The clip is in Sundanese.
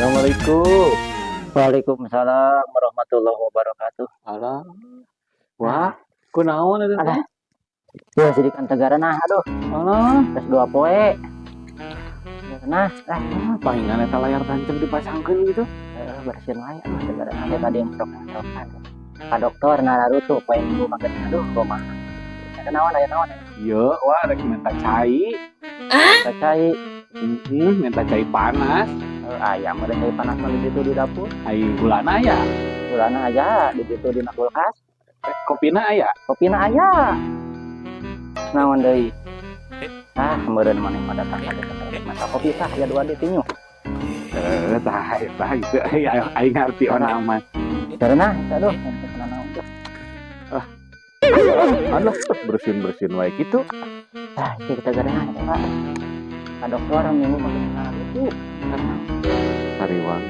Assalamualaikum. Waalaikumsalam warahmatullahi wabarakatuh. Alah. Wah, kunaon eta teh? Alah. Ya, jadi tegara nah, aduh, Alah, geus 2 poe. Nah, ah, palingan eta layar tancap dipasangkeun gitu. Eh, bersihin wae, aduh, tegara nanti tadi yang sok-sokan. Ka dokter nararutuh poe Minggu makan, aduh, kumaha. Ada naon, aya naon? Ieu, wah, rek minta cai. Minta cai? Heeh, minta cai panas. Eh, ayam ada cai panas mah di situ di dapur. Ai gulana aya? Gulana aya di situ di kulkas. Eh, kopina aya? Kopina aya. Naon deui? Ah, meureun maneh mah datang ka ditu mata kopi tah ya dua di tinju. Eh, tah eta gitu. Ai aing ngarti ona mah. Karena aduh, kena naon tuh. Aduh, bersin-bersin wae gitu. Ah, itu kita gara Pak. Ka dokter minggu makin itu. Hariwang.